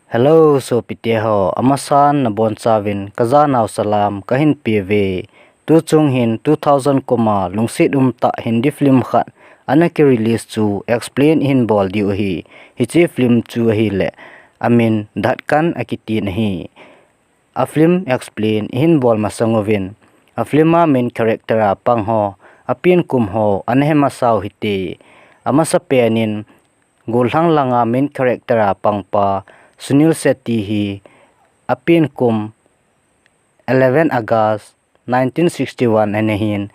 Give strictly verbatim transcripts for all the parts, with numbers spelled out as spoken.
Hello, sopite ho, amasan nabonchauvin kajanau salam kahin peuve. Tuchung hin two thousand kuma lungset umtah Hindi film khat ana kirelease chu explain ihin bol diu ahi. Hiche film chu ahileh amin Dhadkan akitin ahi. A film explain ihin bol masang uvin, a film a main character a pang ho, apen kum ho ana he masau hite. Amasapen in gollhang langa main character a pangpa Sunil Shetty hi apen kum eleven August nineteen sixty-one ana hin,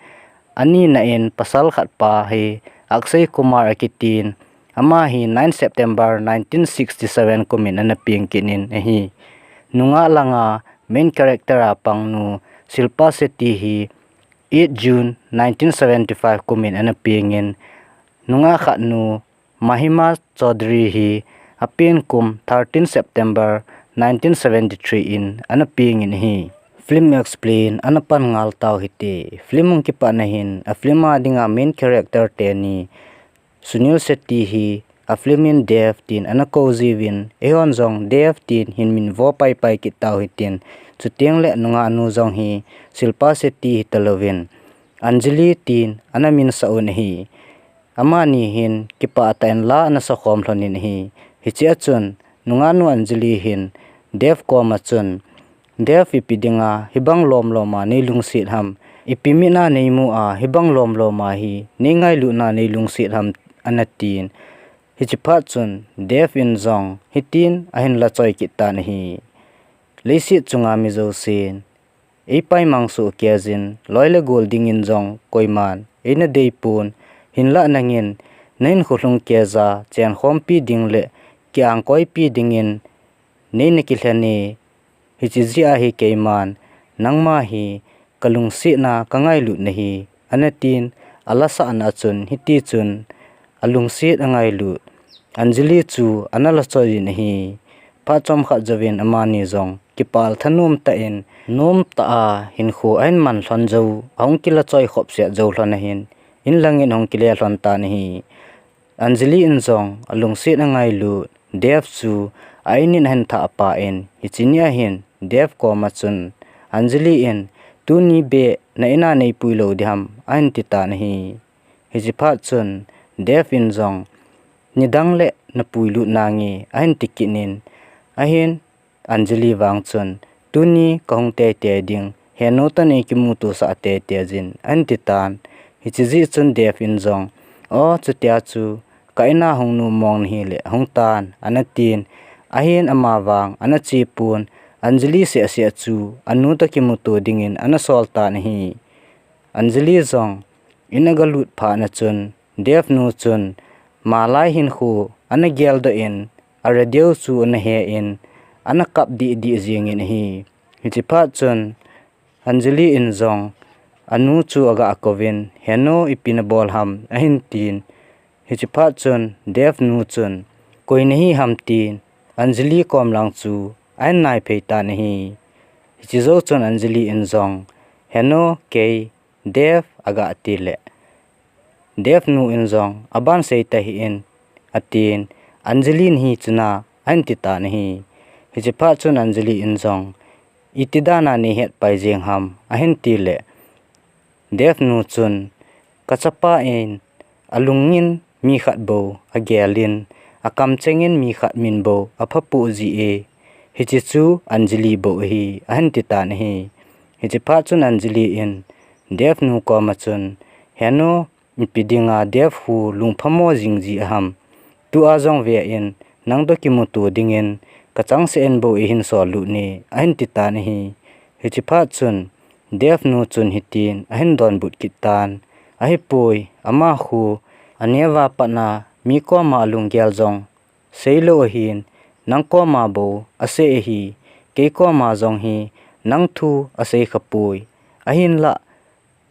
anina in pasal khatpa hi Akshay Kumar akitin, ama hi nine September nineteen sixty-seven kumin ana peng kit in ahi. Nungah langa main character a pangnu Shilpa Shetty hi eight June nineteen seventy-five kumin ana pengin, nungah khatnu Mahima Chaudhary hi apen kum thirteen September nineteen seventy-three in ana pengin ahi. Film explain ana pan ngal tau hite. Film hung kipatna hin a film a dinga main character teni Sunil Shetty hi a film in Dev tin ana kou jiuvin, eihon jong Dev tin hin min vo paipai kit tau hitin, chuteng le nungahnu jong hi Shilpa Shetty hitalouvin Anjali tin ana minsah un ahi. Amani hin kipah tah in la ana sakhom lhonin ahi. Hichea chun nungahnu Anjali hin Dev koma chun, Dev, ipi dinga hibang lomlom a neilungset ham? Ipi mitna neimu a hibang lomlom a hi neingailutna neilungset ham? Ana tin. Hiche phat chun Dev in jong hitin ahin lachoi kit tan ahi. Leiset chunga mi jousen eipaimang soh keijin, loi le gol dingin jong koiman eina deipon, hinlah nangin nahinkho lhung keija chenkhompi ding le kiangkoipi dingin neina kilhen e. Hiche jeh a hi keiman nangma hi kalungsetna kangailutna hi, ana tin, alasahna a chun hitichun alungset angailut Anjali chu ana lachoiyin ahi. Phat chomkhat jouvin amani jong kipah thanom tah in, nomtah a hinkho ahin man lhon jou, ahung kilachoi khopset jou lhon ahin, in langin ahung kile lhon tan ahi. Anjali in jong alungset angailut Dev chu a in in ahin thah pah in, hiche nia hin Dev koma chun Anjali in, tuni beh na in a neipui lou diham? Ahin ti tan ahi. Hiche phat chun Dev in jong, nidang le napui lut nange, ahin ti kit in, ahin Anjali vang chun, tuni kahung teitei ding, henu toh nei kimuto sah teitei jin, ahin ti tan. Hiche jeh chun Dev in jong, o, chutia chu ka in a hung nom mong nahile hung tan, ana tin, ahin ama vang ana chepon, Anjali sehseh chu anu toh kimuto dingin ana sol tan ahi. Anjali jong in agalut phat na chun, Dev nu chun malai hinkho ana geldoh in, a radio chu ana he in, ana kap dihdih jingin ahi. Hiche phat chun Anjali in jong anu chu aga kouvin, henu, ipi nabol ham? Ahin tin. Hiche phat chun Dev nu chun, koi nahi ham? tin Anjali kom lang chu ahin naiphei tan ahi. Hiche jou chun Anjali in jong, henu, kei Dev, aga ti le Dev nu in jong, aban sei tahih in, atin, Anjali nahi chuna, ahin ti tan ahi. Hiche phat chun Anjali in jong, iti dan a neihet pai jeng ham? Ahin ti le Dev nu chun, kachapa in alungin mi khat bou agel in, akamcheng in mi khat min bou aphapoh ji e, hiche chu Anjali bou ahi, ahin ti tan ahi. Hiche phat chun Anjali in Dev nu koma chun, henu, ipi dinga Dev khu lungphamo jing ji ham? Tua jong ve in, nang toh kimuto dingin kachangseh in bou eihin sol lut ne, ahin ti tan ahi. Hiche phat chun Dev nu chun hitin ahin donbut kit tan, ahipoi, ama khu aneo a pat na mi koma alunggel jong seilou ahin, nang koma bou asei ahi, kei koma jong hi nang thu asei khapoi. Ahinlah,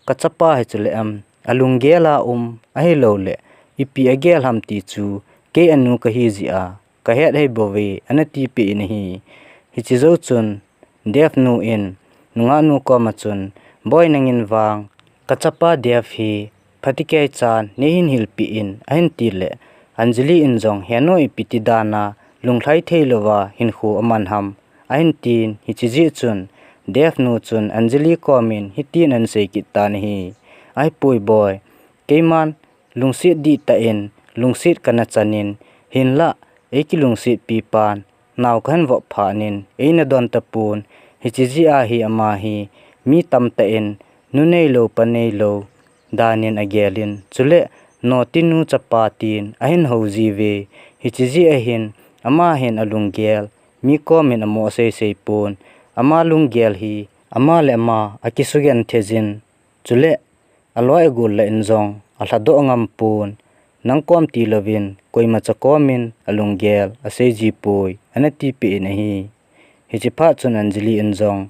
kachapa hi chule am, alunggel a um ahilouleh ipi agel ham ti chu kei anu kahi jeh a kahet hih bouve, ana tipeh in ahi. Hiche jou chun Dev nu in nungahnu koma chun, boi, nangin vang kachapa Dev hi phatecha chan neihin hilpeh in, ahin ti le Anjali in jong, henu, ipi ti dan a lunglhai thei louva hinkho aman ham, ahin tin, hiche jeh chun Dev nu chun Anjali komin hitin ahin sei kit tan ahi. Ahipoi boi, keiman lungset dihtah in, lungset kana chanin, hinlah, eikilungset pipan, nao kahin vop phatnin, eina don tapon, hiche jeh a hi ama hi, mi tamtah in, nu neilou, pa neilou, danin agelin, chule, notinu chapa tin, ahin hou jiuve, hiche jeh a hin, ama hin alunggel, mi komin amo asei sei pon, ama lunggel hi, ama le ama, akisugenthei jin, chule, aloi agol lah in jong, alhadoh ngam pon, nang kom tilouvin, koimacha komin, alunggel, asei ji poi, ana tipeh in ahi. Hiche phat chun Anjali in jong,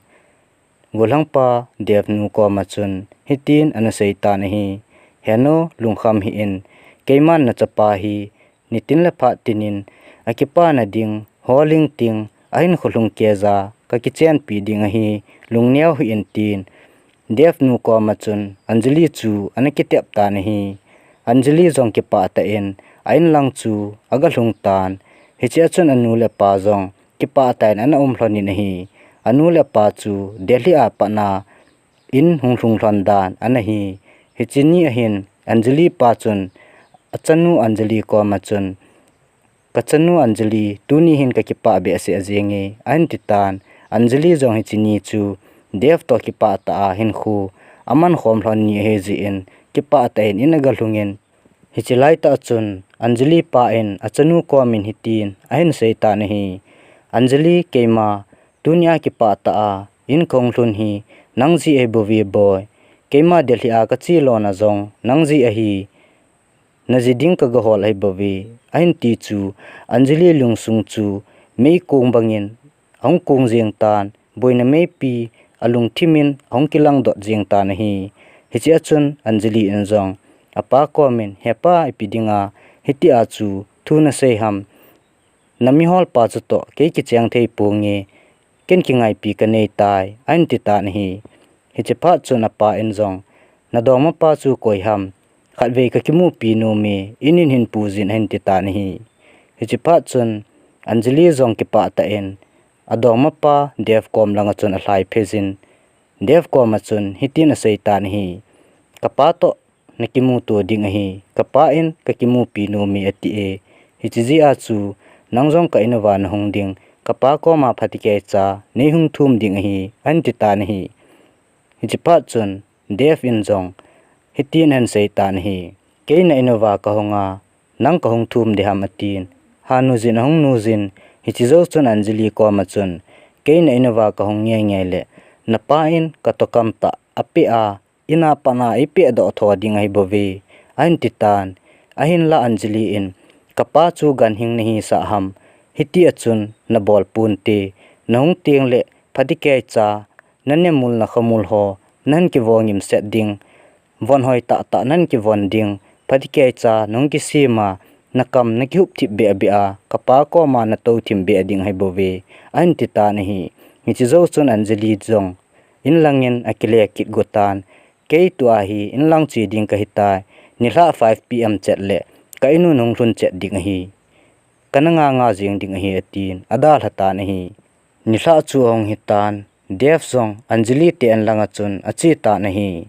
gollhangpa Dev nu koma chun, hitin ana sei tan ahi. Henu lungkham hih in, keiman nachapa hi, nitin le phat tinin, akipana ding, holing ting, ahinkho lhung keija, kakichenpi ding ahi, lungneo hih in tin. Dev nu koma chun, Anjali chu, ana kitep tan ahi. Anjali jong kipah tah in, a inlang chu, aga lhung tan. Hiche a chun anu le apa jong, kipah tah in ana um lhonin ahi. Anu le apa chu, Delhi a patna, in hung lhung lhon dan, ana hi. Hiche ni a hin, Anjali pa chun, achanu Anjali koma chun, kachanu Anjali, tuni hin kakipah behseh jenge, ahin titan, Anjali jong hiche ni chu, Dev toh kipah tah a hinkho, aman khom lhon ni ahi jeh in, kipah tah in in aga lhungin, hiche laitah chun, Anjali pa in, achanu komin hitin, ahin sei tan ahi. Anjali keima, tunia kipah tah a, in kahung lhun hi, nang jeh ahi bouve boi. Keima Delhi a kache lona jong, nang jeh ahi. Naji ding kaga hol ahi bouve. Ahin ti chu, Anjali lungsung chu, meikong bangin, ahung kong jeng tan, boina meipi, alungthimin, ahung kilang dot jeng tan ahi. Hiche a chun, Anjali in jong, apa komin, hepa ipi dinga, hitia chu, thu nasei ham. Namihol pa chutoh, kei kicheng thei ponge, ken kingaipi kanei tai, ahin titan ahi. Hiche phat chun apa in jong, nadongma pa chu koi ham, khatvei kakimupi nome, in in hin pujin ahin titan ahi. Hiche phat chun, Anjali jong kipah tah in, adongma pa Dev kom langa chun alhai phei jin, Dev koma chun hitin asei tan ahi. Kapa toh, nakimuto ding ahi, kapa in kakimupi nome ati e. Hiche jeh a chu, nang jong ka in uva nahung ding, kapa koma phatecha, neihung thum ding ahi, ahin titan ahi. Hiche phat chun, Dev in jong, hitin ahin sei tan ahi. Kei na in uva kahunga, nang kahung thum ding ham atin. Ha nujin ahung nujin, hiche jou chun Anjali koma chun, kei na in uva kahung ngei ngei le, napa in katoh kam tah apeh a, in a patna eipeh doh tho ding ahi bouve, ahin titan. Ahinlah Anjali in, kapa chu ganhing nahisah ham, hitia chun nabol ponte, nahung teng le phatecha, nanemul nakhamul ho, nahin kivo ngimset ding, von hoi tah tah nahin kivon ding, phatecha, nahung kisem a, nakam nakihup thip beh beh a, kapa koma natou thim beh ding ahi bouve, ahin titan ahi. Hiche jou chun Anjali jong, in langin akile kit go tan. Kei tua hi in lang che ding kahitai. Nilhah five P M chet le ka in un hung lhun chet ding ahi. Kana nga nga jeng ding ahi atin. Adalha tan ahi. Nilhah chu ahung hitan. Dev jong Anjali te in langa chun ache tan ahi.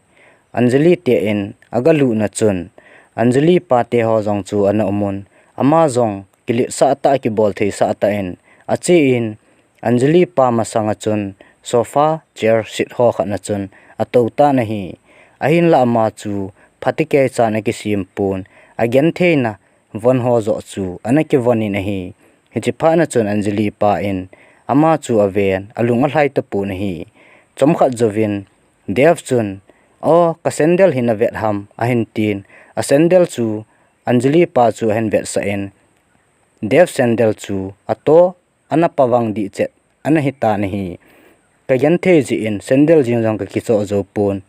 Anjali te in aga lut na chun. Anjali pa te ho jong chu ana um un. Ama jong kiletsah tah kibol thei sah tah in. Ache in Anjali pa masanga chun sofa, chair, seat ho khat na chun atou tan ahi. Ahinlah ama chu phatecha ana kisem pon, agenthei na von ho joh chu ana kivon in ahi. Hiche phat na chun Anjali pa in ama chu aven, alung alhai tapon ahi. Chomkhat jouvin Dev chun, "O, ka sandal hi navet ham," ahin tin, a sandal chu Anjali pa chu ahin vetsah in, Dev sandal chu ato ana pavang dih chet ana hitan ahi. Ka genthei jeh in sandal jeng jong ka kichoh jou pon.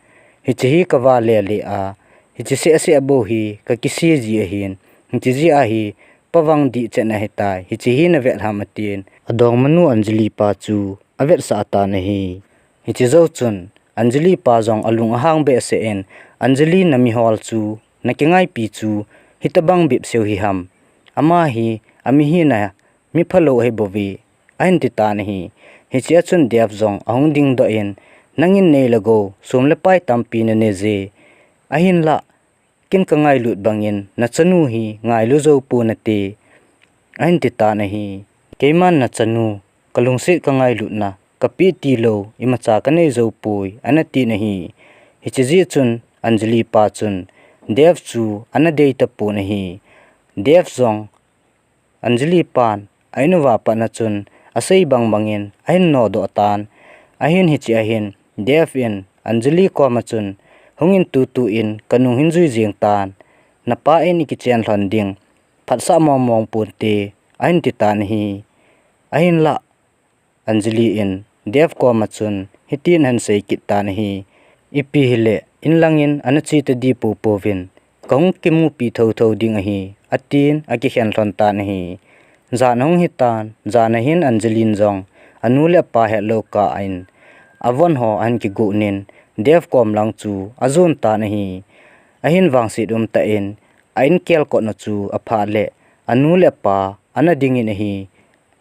Hiche hi ka vale le a, hiche seh seh bou hi ka kise ji ahin. Hiche jeh a hi pavang dih chet na hitai. Hiche hi navet ham atin. Adongmanu Anjali pa chu avetsah tan ahi. Hiche jou chun Anjali pa jong alung ahang behseh in, Anjali, namihol chu, nakingaipi chu, hitabang bep seu hi ham. Ama hi, ami hina mi phalou ahi bouve, ahin ti tan ahi. Hichea chun Dev jong ahung dingdoh in, nangin nei le gou, sum le pai tampi nanei je, ahinlah ken kangailut bangin nachanu hi ngailu jou ponate, ahin ti tan ahi. Keiman nachanu, kalungset kangailutna kapeh tilou imacha kanei jou poi, ana tin ahi. Hiche jeh chun Anjali pa chun Dev chu ana dei tapon ahi. Dev jong Anjali pan a in uva pat na chun asei bang bangin ahin nodoh tan. Ahin hiche ahin Dev in Anjali koma chun, hungin tutu in kanu hin jui jeng tan, napa in ikichen lhon ding phatsah mong mong ponte, ahin ti tan ahi. Ahinlah Anjali in Dev koma chun hitin ahin sei kit tan ahi. Ipi hile, in langin ana che tadi poupou vin, kahung kimupi thotho ding ahi, atin akikhen lhon tan ahi. Jan ahung hitan, jan ahin Anjali in jong anu le apa hetlou kah in avon ho ahin kigonin Dev kom lang chu ajon tan ahi. Ahin vangset umtah in a in kelkotna chu aphat le anu le apa ana dingin ahi.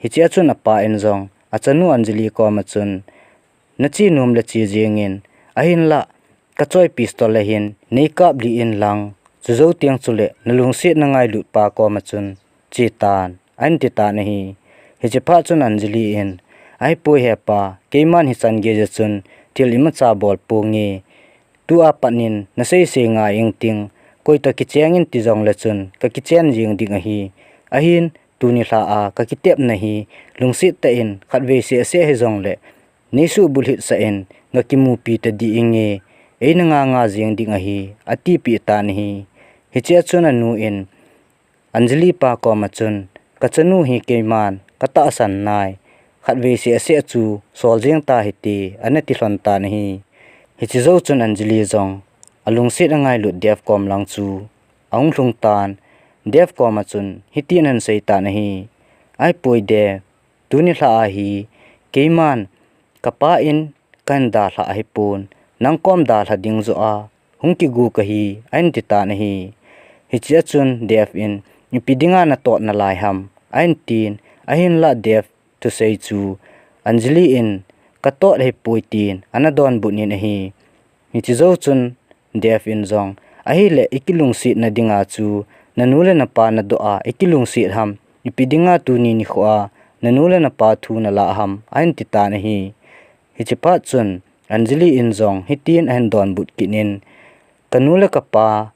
Hichea chun apa in jong achanu Anjali koma chun, nache nom le che jengin, ahinlah kachoi pistol ahin nei kap lih in lang, chujou teng chule nalungset nangailut pa koma chun che tan, ahin ti tan ahi. Hiche phat chun Anjali in, ahipoi hepa, keiman hichan geija chun thil imacha bol ponge, tua pat in nasei sei ngai ingting, koitoh kichengin ti jongle chun kakichen jeng ding ahi. Ahin tuni lha a kakitepna hi lungset tah in khatvei seh seh hijongle neisuh bulhit sah in gakimupi tadi inge, eina nga nga jeng ding ahi, atipeh tan ahi. Hichea chun anu in Anjali pa koma chun, kachanu hi keiman katahsan nai, khatvei seh seh chu sol jeng tahite, ana ti lhon tan ahi. Hiche jou chun Anjali jong alungset angailut Dev kom lang chu ahung lhung tan. Dev koma chun hitin ahin sei tan ahi. Ahipoi Dev, tuni lha ahi, keiman kapa in kahin dalha ahipon, nang kom dalha ding joh a hung kigu kahi, ahin ti tan ahi. Hichea chun Dev in, ipi dinga natot nalai ham, ahin tin, ahinlah Dev thusei chu Anjali in katot ahipoi tin ana donbut in ahi. Hiche jou chun Dev in jong, ahile ikilungsetna dinga chu nanu le napa nadoh a ikilungset ham, ipi dinga tuni nikho a nanu le napa thu nalah ham, ahin ti tan ahi. Hiche phat chun Anjali in jong hitin ahin donbut kit in, kanu le kapa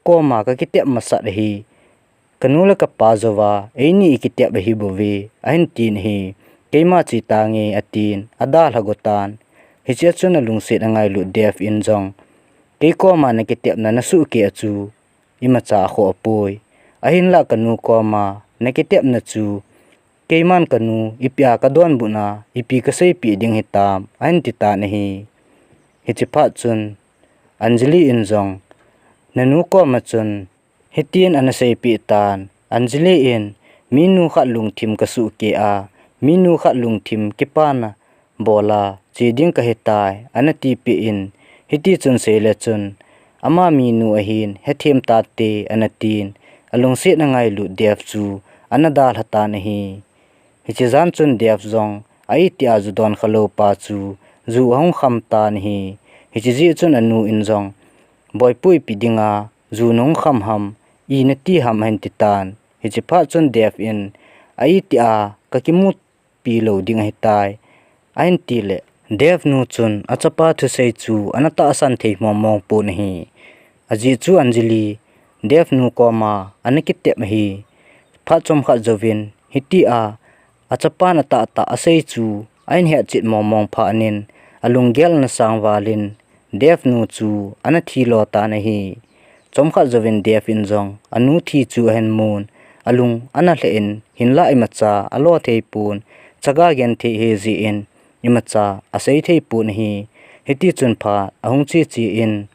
koma kakitep masat ahi, kanu le kapa jouva eini ikitep ahibouve, ahin tin ahi. Keima che tange, atin adalha go tan. Hichea chun alungset angailut Dev in jong, kei koma nakitepna nasuhkeh a chu imacha akhoh poi, ahinlah kanu koma nakitepna chu keiman kanu ipia kadonbutna ipi kaseipeh ding hitam, ahin ti tan ahi. Hiche phat chun Anjali in jong nanu koma chun hitin ana seipeh tan, Anjali in, minu khat lungthim kasuhkeh a, minu khat lungthim kipana bol a che ding kahitai, ana tipeh in, hitichun seile chun ama minu ahin hethem tate, ana tin, alungset angailut Dev chu ana dalha tan ahi. Hiche jan chun Dev jong a itia ju donkhalou pa chu ju ahung kham tan ahi. Hiche jeh chun anu in jong, boipu, ipi dinga ju nahung kham ham, ina ti ham, ahin ti tan. Hiche phat chun Dev in a itia kakimupi lou ding ahitai, ahin tile Dev nu chun achapa thusei chu ana tahsan thei mong mong pon ahi. Ajeh chu Anjali Dev nu koma ana kitep ahi. Phat chomkhat jouvin hitia achapan atahtah asei chu ahin hetchet mong mong phat in alunggel ana sang val in Dev nu chu ana thilo tan ahi. Chomkhat jouvin Dev in jong anu thi chu ahin mun, alung ana lheh in, hinlah imacha alo thei pon, chaga genthei ahi jeh in imacha asei thei pon ahi. Hitichun phat ahung che che in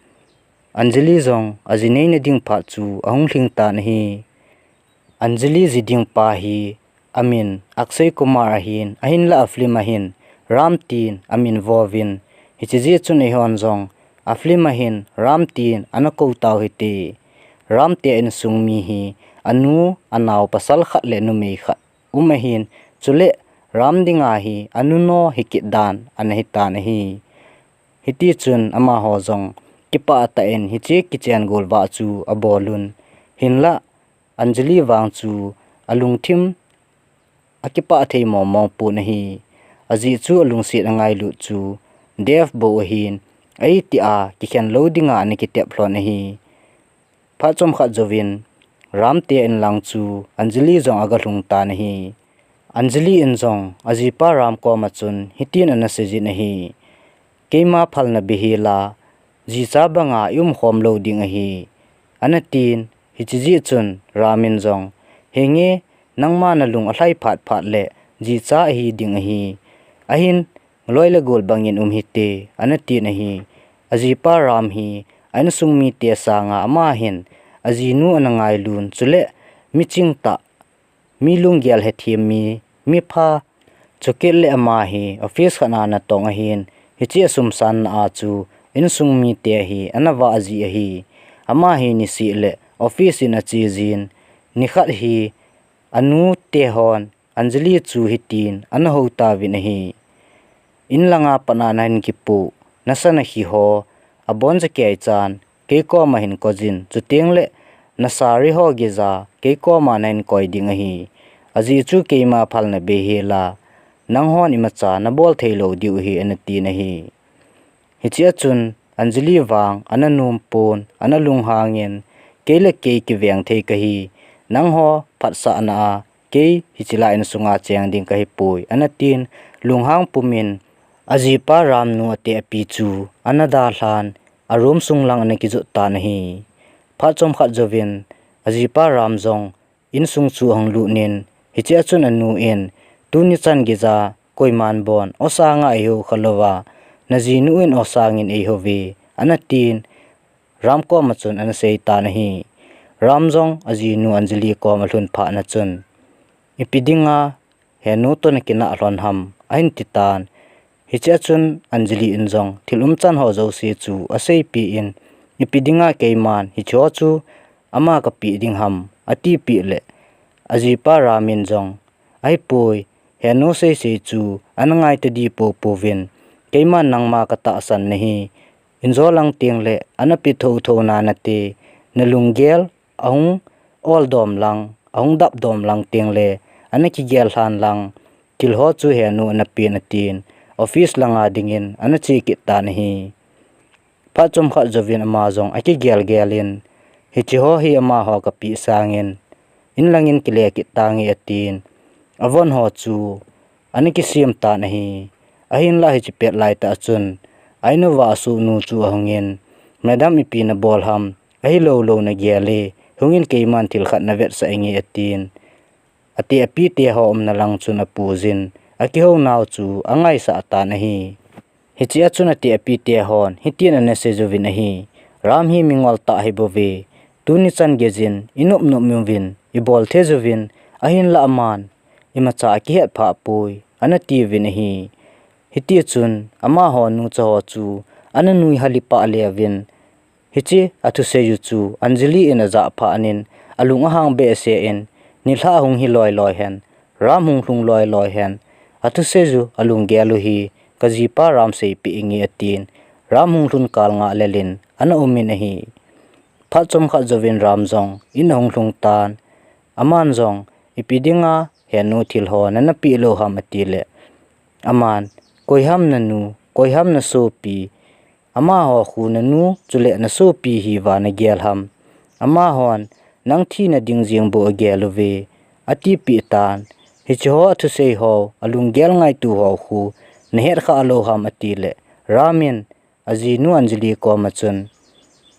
Anjali jong aji neina ding phat chu ahung lhing tan ahi. Anjali ji ding pa hi amin Akshay Kumar ahin, ahinlah a film ahin Ram tin amin vo uvin, hiche jeh chun eihon jong a film ahin Ram tin ana kou tau hite. Ram te insung mi hi anu, anao pasal khat le numei khat um ahin, chule Ram dinga hi anu no hi kit dan ana hitan ahi. Hiti chun amaho jong kipah tah in hiche kichen gol vah chu abol un. Hinlah Anjali vang chu alungthim akipah thei mong mong pon ahi. Ajeh chu alungset angailut chu Dev bou ahin, aiti a kikhen lou dinga ana kitep lhon ahi. Phat chomkhat jouvin Ram te in lang chu Anjali jong aga lhung tan ahi. Anjali in jong ajipa Ram koma chun hitin ana seijin ahi. Keima phalna beihela, jicha banga i um khom lou ding ahi, ana tin, hiche jeh chun Ram in jong, henge, nangma nalung alhai phat phat le, jicha ahi ding ahi. Ahin, loi le gol bangin um hite, ana tin ahi. Ajipa Ram hi, a insung mite sanga ama hin, ajinu ana ngailun, chule, miching tah, mi lunggel hethem mi, mipha, chukit le ama hi office khat a natong ahin, hiche asum sanna a chu insung mite hi ana vah ji ahi. Ama hi niseh le office in ache jin, nikhat hi anu te hon Anjali chu hitin ana hou tauvin ahi. In langa pat a nahin kipoh, nasa nakhi ho, abon ja kei chan, kei koma hin koi jin, chuteng le na sari ho geija, kei koma nahin koi ding ahi. Ajeh chu keima phalna beihela, nanghon imacha nabol thei lou diu ahi, ana tin ahi. Hiche a chun Anjali vang ana nom pon, ana lunghangin, kei le kei kiveng thei kahi, nangho phatsahna a, kei hiche lai insunga cheng ding kahi poi, ana tin, lunghang pumin, ajipa Ram nu ate api chu ana dalhan, a room sung lang ana kijot tan ahi. Phat chomkhat jouvin, ajipa Ram jong insung chu ahung lut in, hiche a chun anu in, tuni chan geija, koiman bon, o sanga eihou kha louva, najinu in o sangin eihou ve, ana tin, Ram koma chun ana sei tan ahi. Ram jong ajinu Anjali koma alhun phat na chun, ipi dinga henu toh nakinah lhon ham, ahin ti tan. Hiche a chun Anjali in jong thil umchan ho jouse chu aseipeh in, ipi dinga keiman hiche ho chu ama kapeh ding ham, atipeh le, ajipa Ram in jong, ahipoi, henu seisei chu ana ngai tadi poupou vin, keiman nangma katahsan nahi, injo lang teng le ana pe thotho na nate, nalunggel ahung ol dom lang, ahung dap dom lang teng le, ana kigel lhan lang, thil ho chu henu ana pen, atin, office langa dingin ana che kit tan ahi. Phat chomkhat jouvin ama jong akigel gel in, hiche ho hi amaho kapeh sangin, in langin kile kit tange, atin, avon ho chu ana kisem tan ahi. Ahinlah hiche pet laitah chun, a in uva asohnu chu ahungin, Madam, ipi nabol ham, ahilou lou nagel e, hungin keiman thil khat navetsah inge, atin, ate api te ho umna lang chun apuijin, akihounau chu angaisah tan ahi. Hiche a chun ate api te hon hitin ana sei jouvin ahi, Ram hi mingol tah ahibouve, tuni chan geijin inop nop uvin, ibol thei jouvin, ahinlah aman imacha akihet phah poi, ana tiuvin ahi. Hiti chun amaho nucha ho chu ana nuihal pah leuvin, hiche athusei u chu Anjali in ajah phat in, alung ahang behseh in, nilhah hung hi loi loi hen, Ram hung lhung loi loi hen, athusei u, alunggel u hi kajipa Ram seipeh inge, atin, Ram hung lhun kal ngah lel in ana um in ahi. Phat chomkhat jouvin Ram jong in ahung lhung tan, aman jong ipi dinga henu thil ho nana peh lou ham, ati le, aman, koi ham nanu, koi ham nasopi, amaho khu nanu chule nasopi hiuva nagel ham, amahon nang thina ding jeng bou agel uve, atipeh tan. Hiche ho athusei ho, alunggel ngaitu ho khu nahet kha lou ham, ati le, Ram in ajinu Anjali koma chun,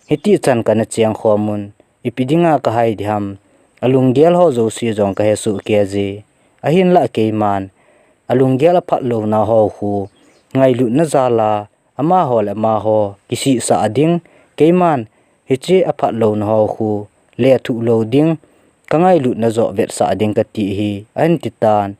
hiti chan kana cheng khom un, ipi dinga kahai ding ham, alunggel ho jouse jong kahe soh kei e, ahinlah keiman alunggel aphat louna ho khu ngailutna jal a amaho le amaho kisihsah ding, keiman hiche aphat louna ho khu lethuh lou ding, kangailutna joh vetsah ding kati ahi, ahin ti tan.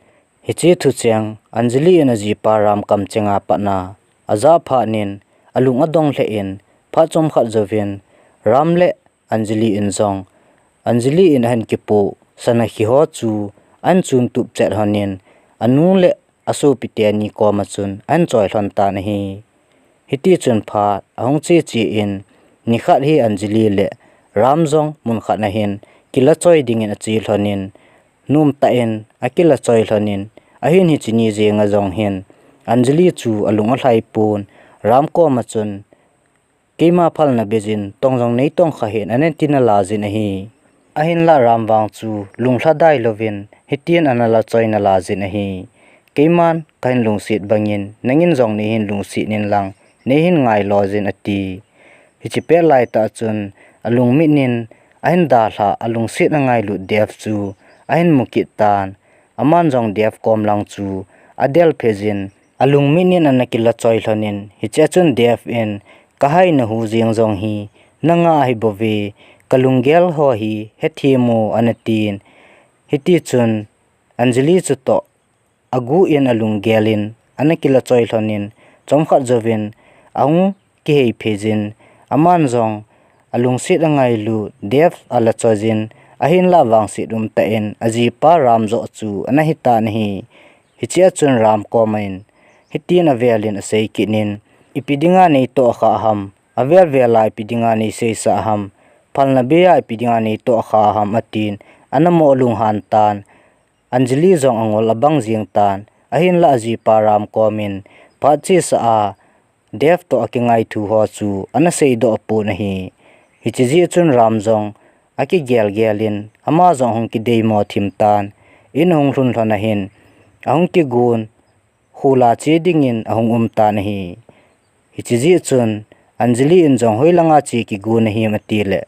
Hiche thucheng Anjali in ajipa Ram kamcheng a pat na ajah phat in, alung adong lheh in, phat chomkhat jouvin Ram le Anjali in jong, Anjali in ahin kipoh sana khi ho chu ahin chun tup chet lhonin, anu le asopi teni koma chun ahin choi lhon tan ahi. Hiti chun phat ahung che che in, nikhat hi Anjali le Ram jong mun khat na hin kila choi dingin ache lhonin, nom tah in akila choi lhonin, ahin hiche ni jenga jong hin Anjali chu alung alhai pon, Ram koma chun, keima phalna beijin tong jong nei tong kha hen, ana ti nalai jin ahi. Ahinlah Ram vang chu lunglhadai louvin, hitin ana la choi nalai jin ahi. Keiman kahin lungset bangin, nangin jong neihin lungset in lang, neihin ngailo jin ati. Hiche pet laitah chun, alungmit in ahin dalhah, alungset angailut Dev chu ahin mu kit tan. Aman jong Dev kom lang chu adel phei jin, alungmit in ana kila choi lhonin, hichea chun Dev in, "Ka haina hu jeng jong hi nanga ahi bouve, ka lunggel ho hi hethem o," ana tin. Hiti chun Anjali chutoh agu in alunggel in ana kila choi lhonin, chomkhat jouvin ahung kihei phei jin, aman jong alungset angailu Dev ala choi jin, ahinlah vangset umtah in ajipa Ram joh chu ana hitan ahi. Hichea chun Ram koma in hitin avel in asei kit in, "Ipi dinga neitoh kha ham, avel vel a ipi dinga neiseisah ham, phalna bei a ipi dinga neitoh kha ham," atin, ana mo lunghan tan. Anjali jong angol abang jeng tan, ahinlah ajipa Ram kom in phat chesa a Dev toh akingai thu ho chu ana seidoh pon ahi. Hiche jeh chun Ram jong akigel gel in, ama jong ahung kideimo thim tan, in ahung lhun lhon ahin, ahung kigon, khula che dingin ahung um tan ahi. Hiche jeh chun Anjali in jong, "Hoilanga che kigon nahim?" ati le,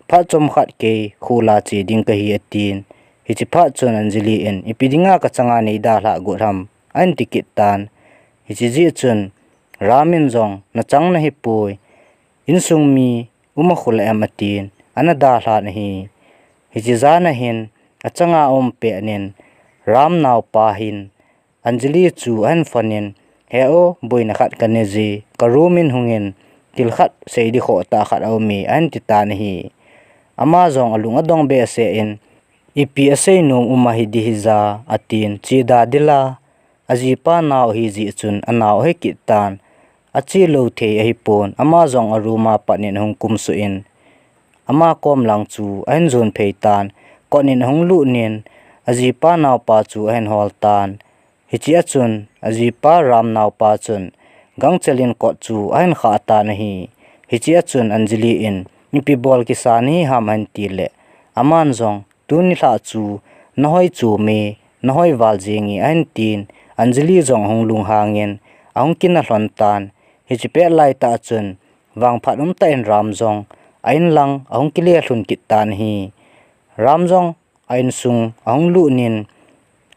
"Phat chomkhat kei khula che ding kahi," atin. Hiche phat chun Anjali in, "Ipi dinga kachanga neidalhah got ham?" ahin ti kit tan. Hiche jeh chun Ram in jong, "Nachang nahi poi, insung mi um akhu le em?" atin, ana dalhan ahi. Hiche jan ahin, achanga aum pet in, Ram naopa hin Anjali chu ahin phone in, "He o, boina khat kanei je, ka room in hungin, thil khat sei ding khoh tah khat aum e," ahin ti tan ahi. Ama jong alung adong behseh in, "Ipi asei nom um ahi ding hija?" atin, "Che da ding la, ajipa nao ahi jeh chun anao ahi kit tan, ache lou thei ahi pon." Ama jong a room a pat in ahung kumsuh in, ama kom lang chu ahin jon phei tan, kot in ahung lut in, ajipa naopa chu ahin hol tan. Hichea chun ajipa Ram naopa chun gangchel in kot chu ahin khah tan ahi. Hichea chun Anjali in, "Ipi bol kisa nahi ham?" ahin ti le, aman jong, "Tuni lhah chu nahoi chom e, nahoi val jeng e," ahin tin, Anjali jong ahung lunghang in, ahung kina lhon tan. Hiche pet laitah chun, vangphat umtah in Ram jong a in lang ahung kile lhun kit tan ahi. Ram jong a insung ahung lut in,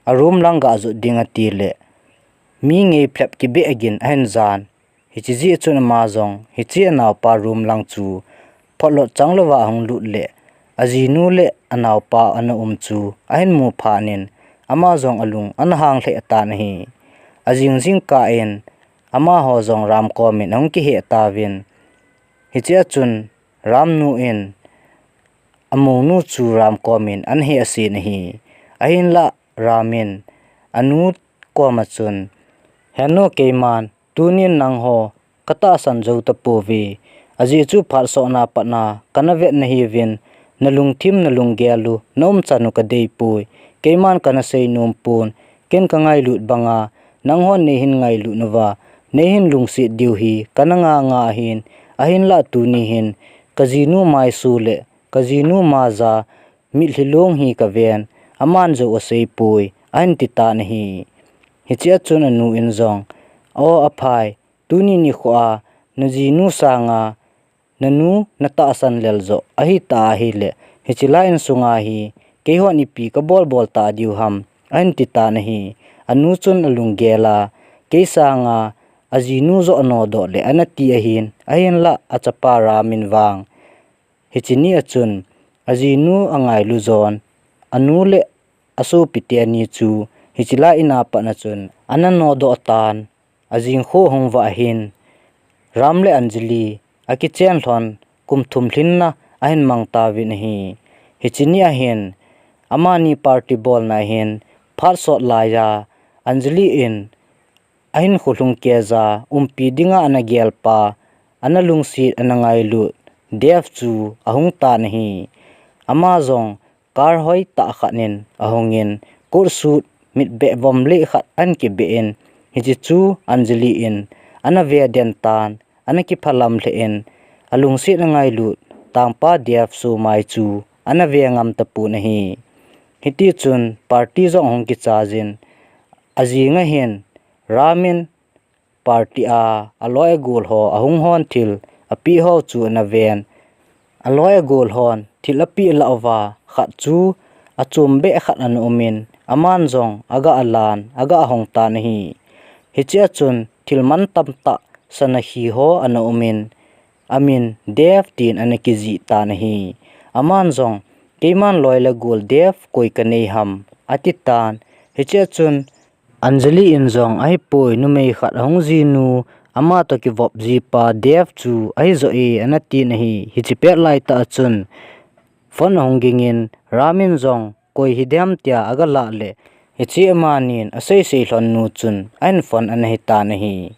a room lang gah jot ding ati le, mi ngei phlep kibeh agin ahin jan. Hiche jeh chun ama jong hiche anaopa room lang chu photlot chang louva ahung lut le, ajinu le anaopa ana um chu ahin mu phat in, ama jong alung ana hang lheh tan ahi. Ajing jingkah in, amaho jong Ram kom in ahung kihei tauvin. Hichea chun Ram nu in amounu chu Ram kom in ana hei asin ahi. Ahinlah Ram in anu koma chun, "He nu, keiman tunin nangho katahsan jou tapouve. Ajeh chu phat sotna patna kana vet nahiuvin, nalungthim nalunggel u naumchan u kadei poi. Keiman kana sei nom pon, ken kangailut banga nanghon neihin ngailut nauva, neihin lungset diu hi kana nga nga ahin, ahinlah tuni hin kajinu maisu le kajinu maja mitlhi long hi kaven, aman jou asei poi," ahin ti tan ahi. Hichea chun anu in jong, "O aphai, tuni nikho a najinu sanga nanu natahsan lel joh ahita ahile, hiche lai insunga hi keihon ipi kabol bol ta diu ham?" ahin ti tan ahi. Anu chun alunggel a, "Kei sanga ajinu joh anodoh le ana ti ahin, ahinlah achapa Ram in vang hiche ni a chun ajinu angailu jon, anu le asopi teni chu hiche lai in a pat a chun ana nodoh tan, ajing kho hung vah ahin, Ram le Anjali akichen lhon kum thum lhinna ahin mang tauvin ahi. Hiche ni ahin Amani party bolna hin phat sot laiya Anjali in ahinkho lhung keija umpi dinga ana gelpa, ana lungset, ana ngailut Dev chu ahung tan ahi. Ama jong car hoitah khat in ahungin, coat suit mitbeh vom leh khat ahin kibeh in, hiche chu Anjali in ana ve den tan, ana kiphalam lheh in, alungset angailut tangpa Dev somai chu ana ve ngam tapon ahi. Hitichun party jong ahung kichai jin, ajing ahin Ram in party a aloi agol ho ahung hon thil apeh ho chu ana ven. Aloi agol hon thil apeh lah uva khat chu achom beh khat ana umin, aman jong aga alan, aga ahong tan ahi. Hichea chun thil mantam tah sana khi ho ana umin, amin Dev tin ana kijih tan ahi. Aman jong, "Keiman loi le gol Dev koi kanei ham?" ati tan. Hichea chun Anjali in jong, "Ahipoi, numei khat ahung jinu, ama toh kivop jipa Dev chu ahi joh e," ana tin ahi. Hiche pet laitah a chun phone ahung gingin, Ram in jong koi hidem tia aga lah leh, hiche amanin asei sei lhon nu chun ahin phone ana hitan ahi.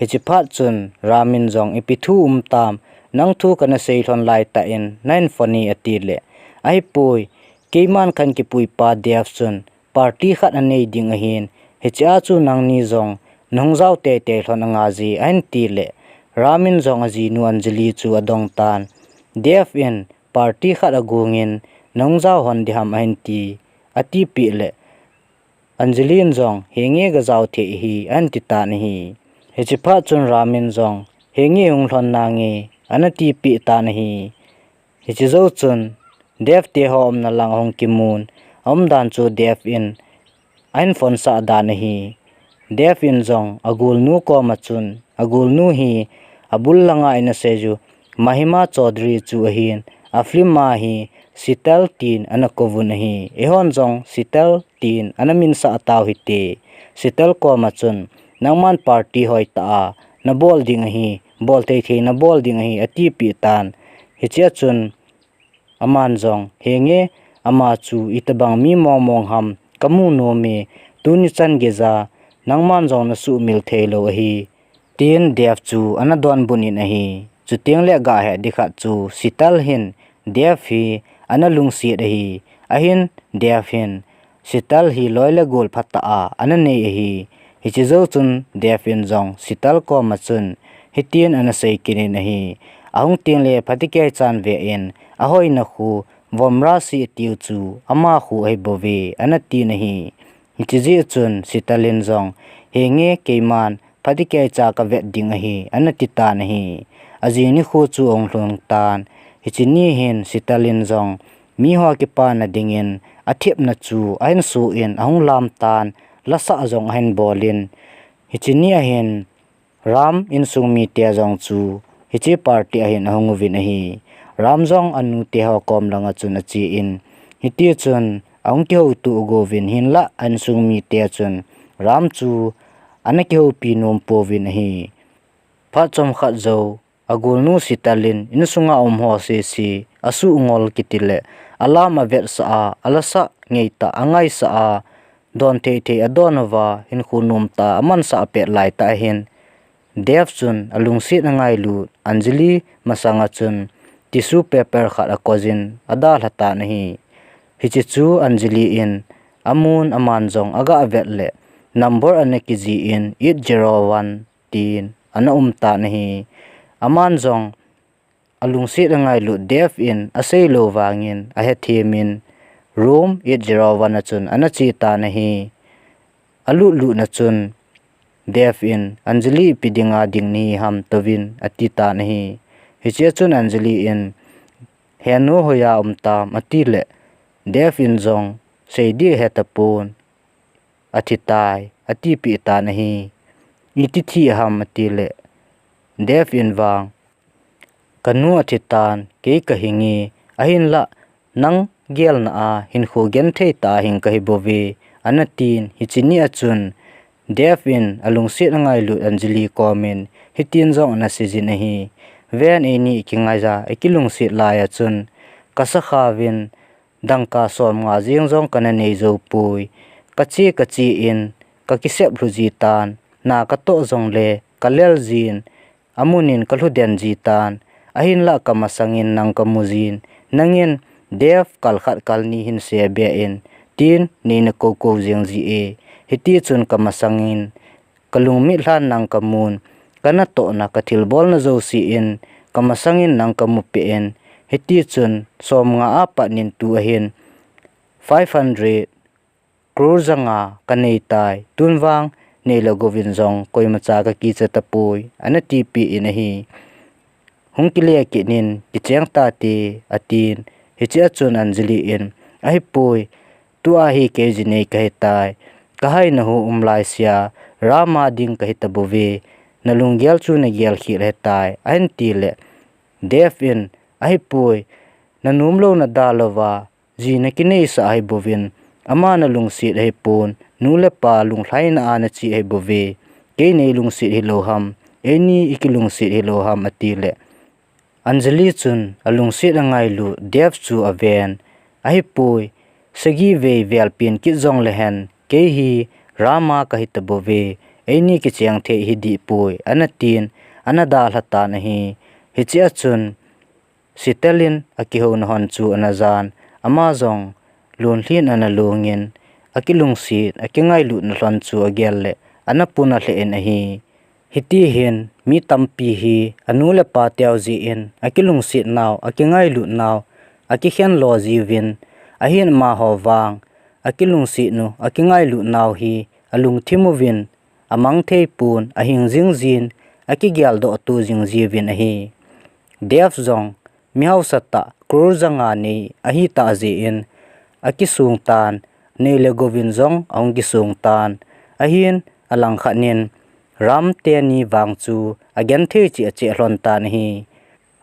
Hiche phat chun Ram in jong, "Ipi thu um tam, nang thu kana sei lhon laitah in nahin phone e," ati leh, "Ahipoi, keiman kahin kipuipa Dev chun party khat anei ding ahin, hichea chu nangni jong nahung jao teitei lhon anga ji," ahin ti leh, Ram in jong ajinu Anjali chu adong tan. "Dev in party khat agongin, nahung jao hon diham?" ahin ti, atipeh leh, Anjali in jong, "Henge, gajao thei ahi," ahin ti tan ahi. Hiche phat chun Ram in jong, "Henge, hung lhon nange," ana tipeh tan ahi. Hiche jou chun Dev te ho umna lang ahung kimun, aumdan chu Dev in ahin phone sah dan ahi. Dev in jong agolnu koma chun, agolnu hi abul langa ina seiju Mahima Chaudhary chu ahin, afilm a hi Sital tin ana kouvun ahi. Eihon jong Sital tin ana minsah tau hite. Sital koma chun, "Nangman party hoitah a nabol ding ahi, bol thei thei nabol ding ahi," atipeh tan. Hichea chun aman jong, "Henge, ama chu itobang mi mong mong ham, kamu nom e, tuni chan geija nangman jong nasuhmil thei lou ahi," tin Dev chu ana donbut in ahi. Chuteng le gahet ding khat chu Sital hin Dev hi ana lungset ahi. Ahin Dev hin Sital hi loi le gol phatah a ana nei ahi. Hiche jou chun Dev in jong Sital koma chun hitin ana sei kit in ahi. "Ahung teng le phatecha in ve in, ahoina khu Vamrasi atiu chu ama khu ahi bouve," ana tin ahi. Hiche jeh chun Sital in jong, "Henge, keiman phatecha kavet ding ahi," ana ti tan ahi. Ajing nikho chu ahung lhung tan. Hiche ni hin Sital in jong miho kipana dingin athepna chu ahin suh in ahung lam tan, lasah jong ahin bol in. Hiche ni ahin Ram insung mite jong chu hiche party ahin ahung uvin ahi. Ram jong anu te ho kom langa chun ache in, hitichun ahung kihouto ugouvin, hinlah insung mite chun Ram chu ana kihoupi nom pouvin ahi. Phat chomkhat jou, agolnu Sital in insunga um ho sese asuh ngol kiti le, alam avetsah a, alasah ngeitah angaisah a, don thei thei adon uva, hinkho nomtah a amansah pet laitah ahin, Dev chun alungset angailut Anjali masanga chun tissue paper khat akoijin adalha tan ahi. Hiche chu Anjali in amun, aman jong aga vet le, number ana kijih in eight zero one tin ana um tan ahi. Aman jong alungset angailut Dev in asei lou vangin ahethem in room eight zero one a chun ana che tan ahi. Alut lut na chun Dev in, "Anjali, ipi dinga ding nahi ham, touvin," ati tan ahi. Hichea chun Anjali in, "Henu, hoiya um tam?" ati le, Dev in jong, "Seiding hetapon, athi tai," atipeh tan ahi. "Iti thi ham?" ati le, Dev in vang, "Kanu athi tan, kei kahinge, ahinlah nang gelna a hinkho genthei tah a hing kahi bouve," ana tin. Hiche ni a chun Dev in alungset angailut Anjali komin hitin jong ana seijin ahi. Ven, eini ikingaiya ikilungset laiya chun kasakhauvin dangka som nga jeng jong kana nei jou poi. Ka che ka che in, ka kisep lhu ji tan, na ka toh jong le, ka lel jin, amun in ka lhu den ji tan, ahinlah ka masang in nang ka mu jin, nangin Dev kal khat kal ni hin se be in, tin nei na ko ko jeng ji e. Hiti chun ka masang in, ka lungmit lhan nang ka mun, ka natohna ka thilbolna jouse in, ka masang in nang ka mu pe in, hiti chun som nga a pat nin tu ahin, five hundred crore janga ka nei tai, tun vang nei le gou vin jong koima cha ka kicha tapoi, ana tipi in ahi. Hung kile kit nin, kicheng ta te, atin, hiche a chun Anjali in, ahipoi, tua hi kei ji nei ka hi tai, ka haina hu um lai sia, Rama ding ka hi ta bou ve, na lunggel chu na gel khel hi tai, ahin ti le, Dev in, ahipoi, na nom lou na da lou va, ji na kinei sa ahi bou vin, ama na lungset ahi pon, nu le pa lunglhaina a na che ahi bou ve, kei nei lungset hi lou ham, eini i kilungset hi lou ham, ati le. Anjali chun a lungset a ngailut Dev chu a ven, ahipoi, sagi vei vel pen kit jong le hen, kei hi Rama ka hi ta bou ve, eini kicheng thei hi dih poi, ana tin, ana dalha tan ahi. Hiche a chun, Sitel in a kihouna hon chu ana jan, ama jong lunlhin ana lungin, a kilungset, a kingailutna lhon chu a gel le, ana pun a lheh in ahi. Hiti hin, mi tampi hi, a nu le pa teu ji in, a kilungset nau, a kingailut nau, a kikhen lo ji uvin, ahin amaho vang, a kilungset nu, a kingailut nau hi, a lungthim uvin, a mang thei pon, a hing jing jin, a kigel doh tu jing ji uvin ahi. Dev jong, mi hausa tah, crore janga nei, ahi tah ji in, a kisung tan, nei le gou vin jong, a hung kisung tan, ahin, a lang khat nin, Ram teni vang chu, a gen thei chi a che lhon tan ahi.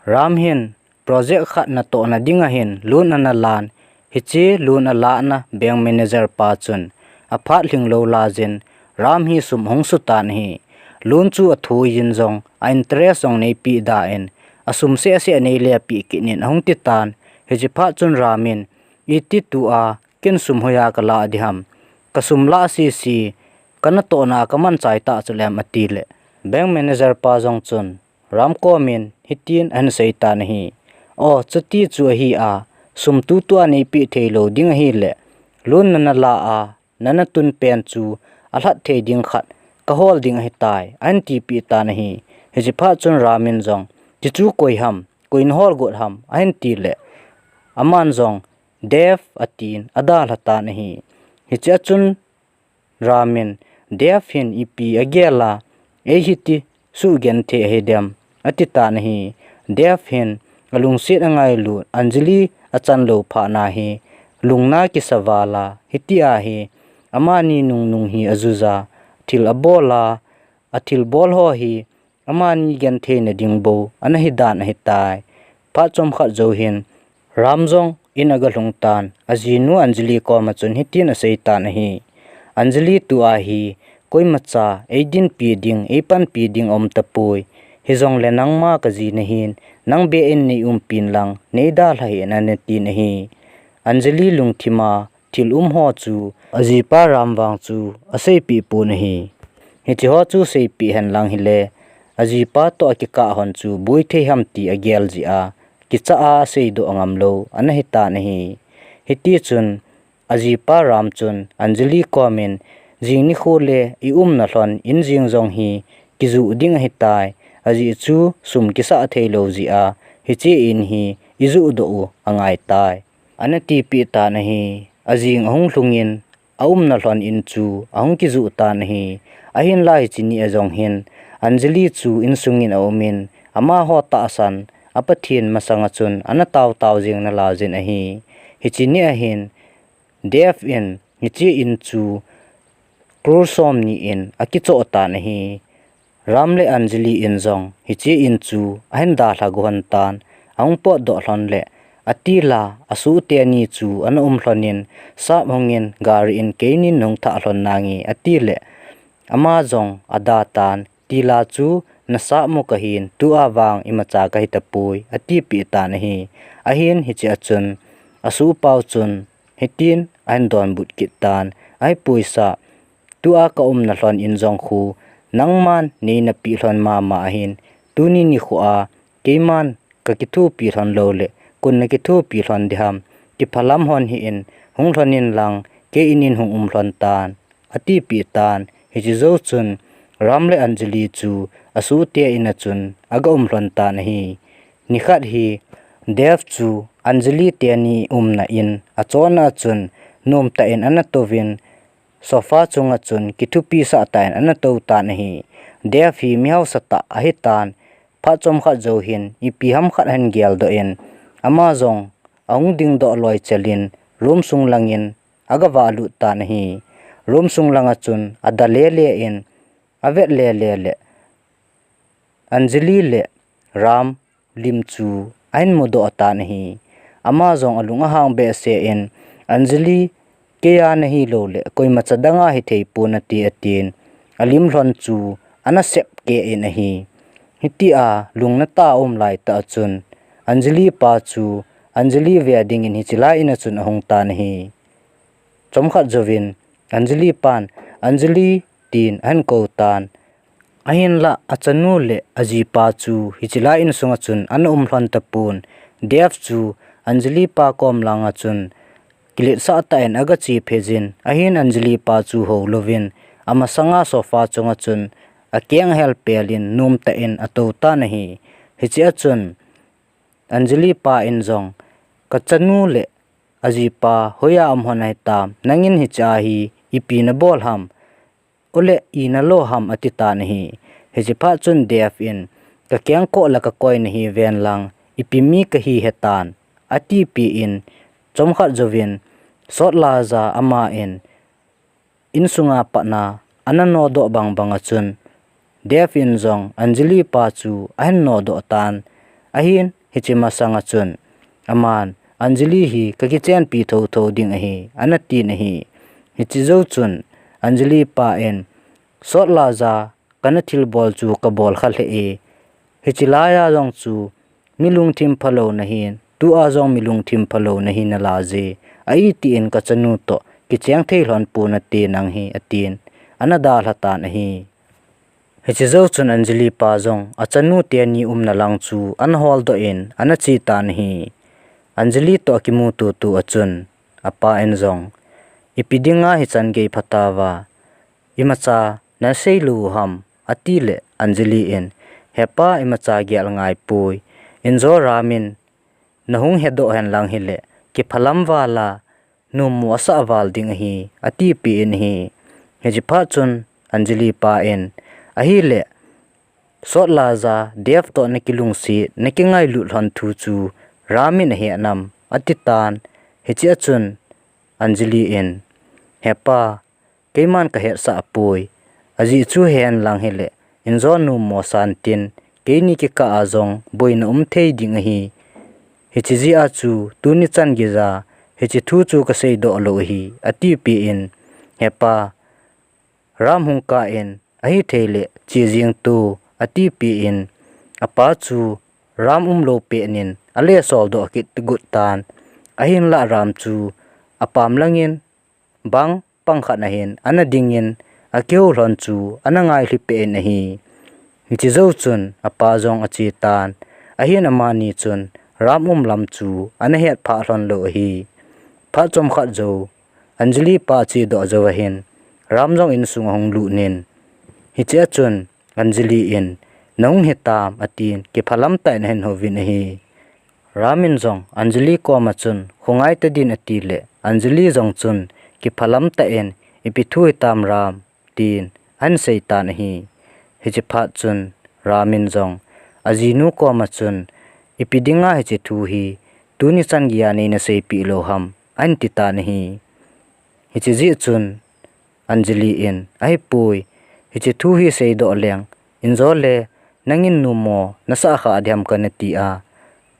Ram hin, project khat natohna ding ahin, loan ana lan, hiche loan a lana bank manager pa chun, a phat lhing lou la jin, Ram hi sum hung su tan ahi. Loan chu a thu jin jong, a interest jong nei pi da in, a sum seh seh nei le pi kit nin a hung ti tan, hiche phat chun Ram in, iti tua, ken sum hoiya ka la di ham, ka sum la sisi, ka natohna ka man chai ta chu lem ati le. Bank manager pa jong chun, Ram kom in hitin ahin sei tan ahi. O, chuti chu ahi a, sum tutua nei pi thei lou ding ahi le, loan nana la a, nana tun pen chu a lhat thei ding khat ka hol ding ahi tai, ahin tipi tan ahi. Hiche phat chun Ram in jong, ti chu koi ham, koi na hol got ham, ahin ti le, aman jong, Dev atin, a dalha tan ahi. Hiche a chun, Ram in, Dev hin ipi a gel a, ei hiti suh gen thei ahi dem, ati tan ahi. Dev hin, a lungset a ngailut, Anjali a chan lou phat na hi, lungna kisa val a, hiti a hi, amani nungnung hi a juja, thil a bol a, a thil bol ho hi, amani gen theina ding bou, ana hi dan ahi tai. Phat chomkhat jou hin, Ram jong in a ga lhung tan, a jinu Anjali kom a chun hitin a sei tan ahi. Anjali tua hi, koima cha, ei dinpi ding, ei panpi ding a um tapoi. Hijong le nangma ka ji nahin, nang be in nei umpi in lang, nei dalha hih in ana tin ahi. Anjali lungthim a, thil um ho chu, a jipa Ram vang chu, a seipi pon ahi. Hiche ho chu seipi hen lang hile, a jipa toh a kikah hon chu, boi thei ham ti a gel ji a, kicha a, a seidoh ngam lou, ana hi tan ahi. Hiti chun, a jipa Ram chun, Anjali kom in, jing nikho le, i umna lhon, in jing jong hi, kijuh ding ahi tai, a jeh chu, sum kisah thei lou ji a, hiche in hi, i juh doh u, a ngai tai. Ana tipi tan ahi, a jing a hung lhung in, a umna lhon in chu, a hung kijuh tan ahi. Ahinlah hiche ni a jong hin, Anjali chu insung in a um in, amaho tahsan, a Pathen masang a chun, ana taotao jing na la jin ahi. Hiche ni a hin, Dev in, hiche in chu, crore som ni in, a kichoh tan ahi. Ram le Anjali in jong, hiche in chu, a hin dalha got lhon tan, a hung potdoh lhon le, a tila, a suh teni chu, ana um lhon in, sap hung in, gari in keinin hung thah lhon nange, ati le, ama jong, a da tan, tila chu, na sap mu ka hin, tua vang, imacha ka hi tapoi, ati pi tan ahi. Ahin, hiche a chun, asohpau chun hitin ahin donbut kit tan, "Ahi puisa, tua ka umna lhon in jong khu nangman nei napeh lhon mama ahin, tuni nikho a keiman kakithopi lhon lou le, koin nakithopi lhon diham, kiphalam lhon hih in, hung lhon in lang, kei in in hung um lhon tan," atipeh tan. Hiche jou chun Ram le Anjali chu asohte in a chun aga um lhon tan ahi. Nikhat hi Dev chu Anjali teni umna in achonna a chun nomtah in ana touvin, sofa chunga chun kithopi sah tah in ana tou tan ahi. Dev hi mi hausa tah ahi tan, phat chomkhat jou hin ipi ham khat ahin geldoh in, ama jong ahung dingdoh loi chelin room sung langin aga valut tan ahi. Room sung langa chun ada lele in, avet lele le Anjali le Ram lim chu ahin mudoh tan ahi. Ama jong alung ahang behseh in, "Anjali, keia nahi lou le koimacha danga hithei pon nate," atin, alim lhon chu ana sep keh in ahi. Hitia lungna tah a um laitah a chun Anjali pa chu Anjali ve dingin hiche lai in a chun ahung tan ahi. Chomkhat jouvin Anjali pan, "Anjali," tin ahin kou tan. Ahinlah achanu le ajipa chu hiche lai insunga chun ana um lhon tapon. Dev chu Anjali pa kom langa chun kiletsah tah in aga che phei jin, ahin Anjali pa chu hou louvin, amasanga sofa chunga chun akeng ahel pel in nomtah in atou tan ahi. Hiche a chun Anjali pa in jong, "Kachanu le ajipa hoiya um lhon ahitam, nangin hiche a hi ipi nabol ham, ole ina lo ham," ati tan ahi. Hiche phat chun Dev in, "Kakeng koh la kakoi nahi ven lang, ipi mi kahi hetan," atipeh in, chomkhat jouvin sotlaija ama in insunga patna ana nodoh bangbang a chun Dev in jong Anjali pa chu ahin nodoh tan. Ahin hiche masanga chun aman, "Anjali hi kakichenpi thotho ding ahi," ana tin ahi. Hiche jou chun Anjali pa in, "Sotlaija kana thilbol chu kabol kha lheh e. Hiche laiya jong chu mi lungthim phalou nahin, tua jong mi lungthim phalou nahi nalaije. Ahi tin kachanu toh kicheng thei lhon pon nate nang hi," atin ana dalha tan ahi. Hiche jou chun Anjali pa jong achanu teni umna lang chu ana holdoh in ana che tan ahi. Anjali toh akimuto to a chun apa in jong, "Ipi dinga hichan gei phatauva, imacha nasei lou ham?" ati le Anjali in, "Hepa, imacha gel ngai poi. Injo Ram in nahung hedoh hen lang hile, kiphalam val a, numo asah val ding ahi," atipeh in ahi. Hiche phat chun Anjali pa in, "Ahile, sotlaija Dev toh nakilungset, nakingailut lhon thu chu Ram in ahe nam?" ati tan. Hiche a chun Anjali in, "Hepa, keiman kahetsah poi. Ajeh chu hen lang hile, injo numo san tin, keini kikah a jong boina um thei ding ahi. Hiche jeh a chu tuni chan geija hiche thu chu kaseidoh lou ahi," atipeh in, "Hepa, Ram hung kah in, ahithei le che jeng to," atipeh in, apa chu Ram umlou pet in ale soldoh kit got tan. Ahinlah Ram chu apam langin bang pang khat nahin ana dingin, akihou lhon chu ana ngailhi peh in ahi. Hiche jou chun apa jong ache tan. Ahin amani chun Ram um lam chu ana hetphah lhon lou ahi. Phat chomkhat jou, Anjali pa achedoh jou ahin, Ram jong insung ahung lut in, hiche a chun Anjali in, "Nahung hitam," atin, kiphalam tah in ahin houvin ahi. Ram in jong Anjali koma chun, "Khongai tadin," ati le, Anjali jong chun, kiphalam tah in, "Ipi thu hitam Ram?" tin ahin sei tan ahi. Hiche phat chun Ram in jong ajinu koma chun, "Ipi dinga hiche thu hi tuni chan geija neina seipeh lou ham?" ahin ti tan ahi. Hiche jeh chun Anjali in, "Ahipoi, hiche thu hi seidoh leng, injo le nangin numo nasah kha diham kana ti a,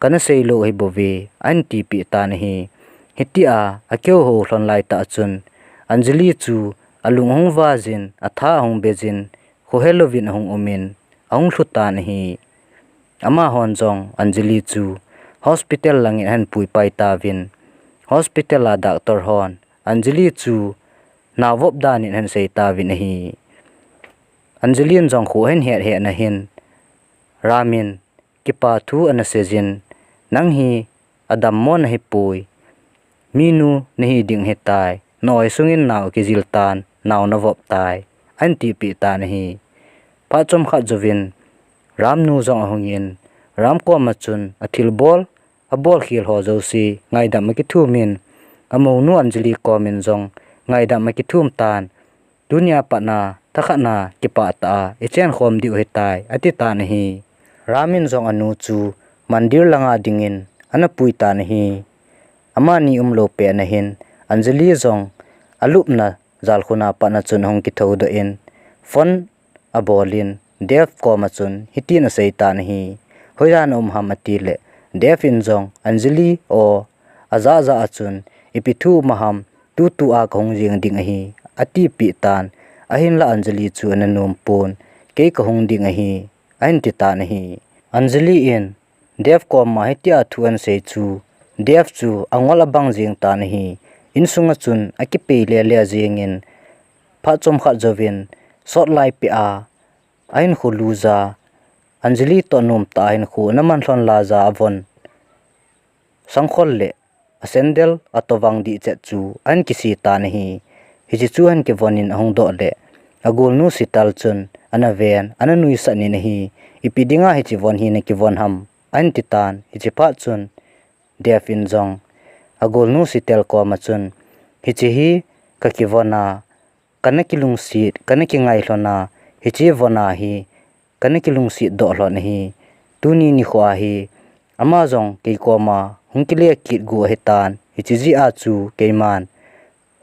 kana sei lou ahi bouve," ahin tipeh tan ahi. Hitia akihou lhon laitah chun Anjali chu alung ahung vah jin, atha ahung be jin, khohe louvin ahung um in, ahung lhu tan ahi. Amahon jong Anjali chu hospital langin ahin puipai tauvin, hospital a doctor hon Anjali chu nao vop dan in ahin sei tauvin ahi. Anjali in jong kho ahin het het na hin Ram in kipa thu ana seijin, "Nang hi adammo nahi poi, minu nahi ding ahitai, na oi sungin nao kijil tan, nao navop tai," ahin tipeh tan ahi. Phat chomkhat jouvin Ram nu jong ahungin, Ram koma chun athilbol, abol khel ho jouse ngaidam akithumin, amounu Anjali komin jong ngaidam akithum tan, "Tunia pat na, thakhat na kipah tah a ichen khom diu ahitai," ati tan ahi. Ram in jong anu chu mandir langa dingin ana pui tan ahi. Amani umlou pet na hin Anjali jong alupna jalkhun a pat na chun ahung kithoudoh in, phone abolin Dev koma chun hitin asei tan ahi. "Hoiya na um ham?" ati le, Dev in jong, "Anjali o, ajah jah a chun ipi thu um ham, tutu a kahung jeng ding ahi," atipeh tan. Ahinlah Anjali chu ana nom pon, "Kei kahung ding ahi," ahin ti tan ahi. Anjali in Dev koma hitia thu ahin sei chu, Dev chu angol abang jeng tan ahi. Insunga chun akipei lele jengin, phat chomkhat jouvin sot lai peh a ahinkho luja, Anjali toh nomtah a hinkho ana man lhon laija avon sangkhol le asandal atovang dihchet chu ahin kise tan ahi. Hiche chu ahin kivonin ahung doh le, agolnu Sital chun ana ven, ana nuisat in ahi. "Ipi dinga hiche von hi nakivon ham?" ahin ti tan. Hiche phat chun Dev in jong agolnu Sital koma chun, "Hiche hi kakivon a, kana kilungset, kana kingai lhon a, hiche von a hi kana kilungset doh lhon ahi. Tuni nikho a hi ama jong kei koma hung kile kit gu ahitan, hiche jeh a chu keiman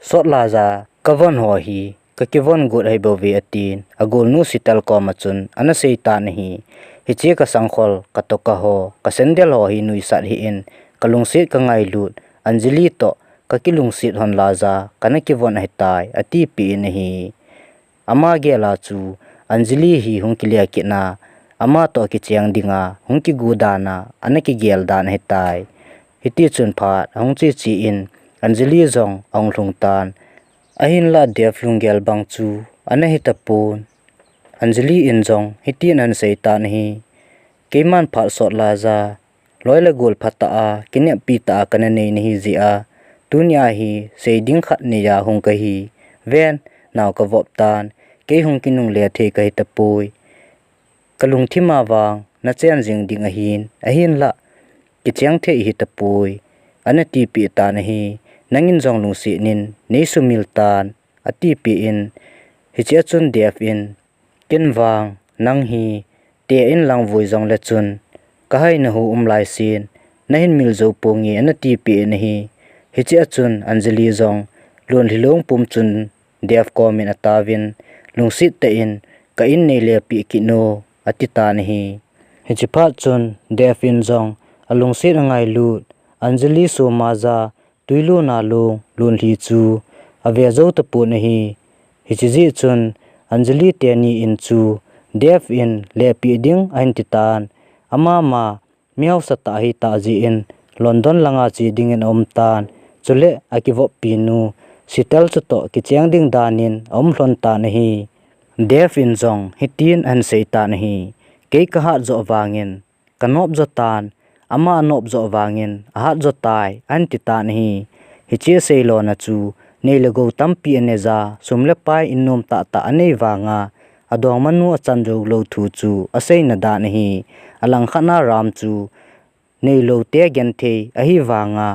sot laija kavon ho hi kakivon got ahi bouve," atin, agolnu Sital koma chun ana sei tan ahi. "Hiche kasangkhol, katoka ho, kasandal ho hi nuisat hih in, kalungset kangailut Anjali toh kakilungset lhon laija kana kivon ahitai," atipeh in ahi. Ama gel a chu Anjali hi hung kile kit na, ama toh kicheng dinga hung kigu dan a ana kigel dan ahitai. Hitichun phat ahung che che in Anjali jong ahung lhung tan. Ahinlah Dev lunggel bang chu ana hitapon. Anjali in jong hitin ahin sei tan ahi. "Keiman phat sot laija, loi le gol phatah a, kineppi tah a kana nei nahi jeh a, tunia hi sei ding khat neiya hung kahi. Ven, nao kavop tan, kei hung kinungle thei kahi tapoi. Kalungthim a vang nachen jing ding ahin, ahinlah kicheng thei hitapoi," ana tipeh tan ahi. "Nangin jong lungset in nei sumil tan," atipeh in, hiche a chun Dev in, "Ken vang nang hi te in lang vui jongle chun kahaina hu um laisen, nahin mil jou ponge," ana tipeh in ahi. Hiche a chun Anjali jong lonlhi lung pum chun Dev komin ataovin, "Lungset tah in ka in nei lepeh kit o," ati tan ahi. Hiche phat chun Dev in jong alungset angailut Anjali soma ja tuilon a long lonlhi chu ave jou tapon ahi. Hiche jeh chun Anjali teni in chu Dev in lepeh ding ahin ti tan, ama ma mi hausa tah ahi tah jeh in London langa che dingin aum tan, chule akivoppi nu Sital chutoh kicheng ding dan in aum lhon tan ahi. Dev in jong hitin ahin sei tan ahi, "Kei kahat joh vangin kanop jo tan, ama anop joh vangin ahat jo tai," ahin ti tan ahi. Hiche asei lona chu nei le gou tampi anei ja, sum le pai in nom tah tah anei vanga adongmanu achan jou lou thu chu aseina dan ahi. Alangkhat na Ram chu neilou te genthei ahi vanga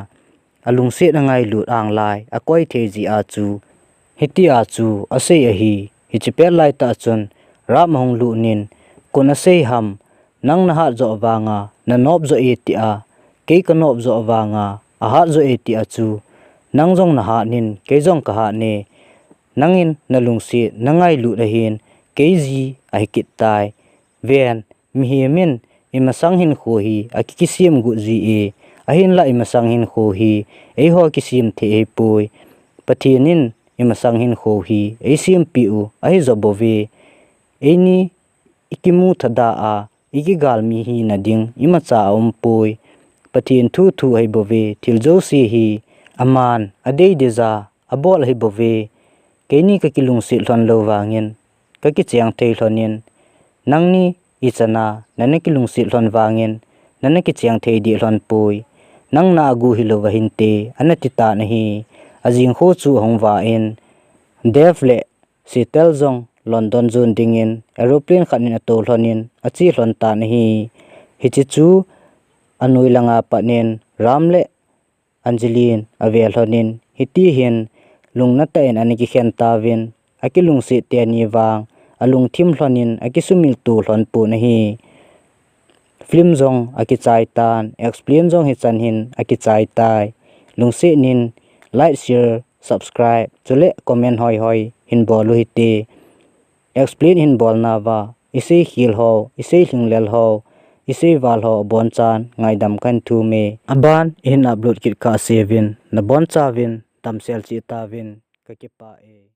alungset angailut anglai akoi thei jeh a chu hitia chu asei ahi. Hiche pet laitah chun Ram ahung lut in, "Koin asei ham, nang nahat joh vanga nanop joh e tia, kei kanop joh vanga ahat joh e tia chu, nang jong nahat in, kei jong kahat e. Nangin nalungset nangailut ahin, kei ji ahi kit tai. Ven, mihem in imasang hinkho hi akikisem got ji e, ahinlah imasang hinkho hi eiho kisem thei ahipoi. Pathen in imasang hinkho hi eisempeh u ahi jo bouve. Eini ikimu thada a ikigalmi hina ding imacha aumpoi. Pathen thu thu ahi bouve, thil jouse hi Aman adei deija abol ahi bouve. Keini kakilungset lhon lou vangin kakicheng thei lhonin, nangni ichan a nana kilungset lhon vangin nana kicheng thei deh lhon poi. Nang na agu hilou va hinte, ana ti tan ahi. Ajing kho chu ahung vah in, Dev le Sheetal jong London jon dingin aeroplane khat in atou lhonin ache lhon tan ahi. Hiche chu anoi langa pat in Ram le Anjali in ave lhonin, hiti hin lungna tah in ana kikhen tauvin, akilungset teni vang alungthim lhonin akisumil to lhon pon ahi. Film jong akichai tan, explain jong hichan hin akichai tai. Lungset in like, share, subscribe, chule comment hoi hoi hin bol u hite. Explain hin bolna uva isei khel ho, isei lhinglel ho, isei val ho abonchan ngaidam kahin thum e. Aban ihin upload kit kha seuvin, nabonchauvin damsel cheh tauvin, kakipah e.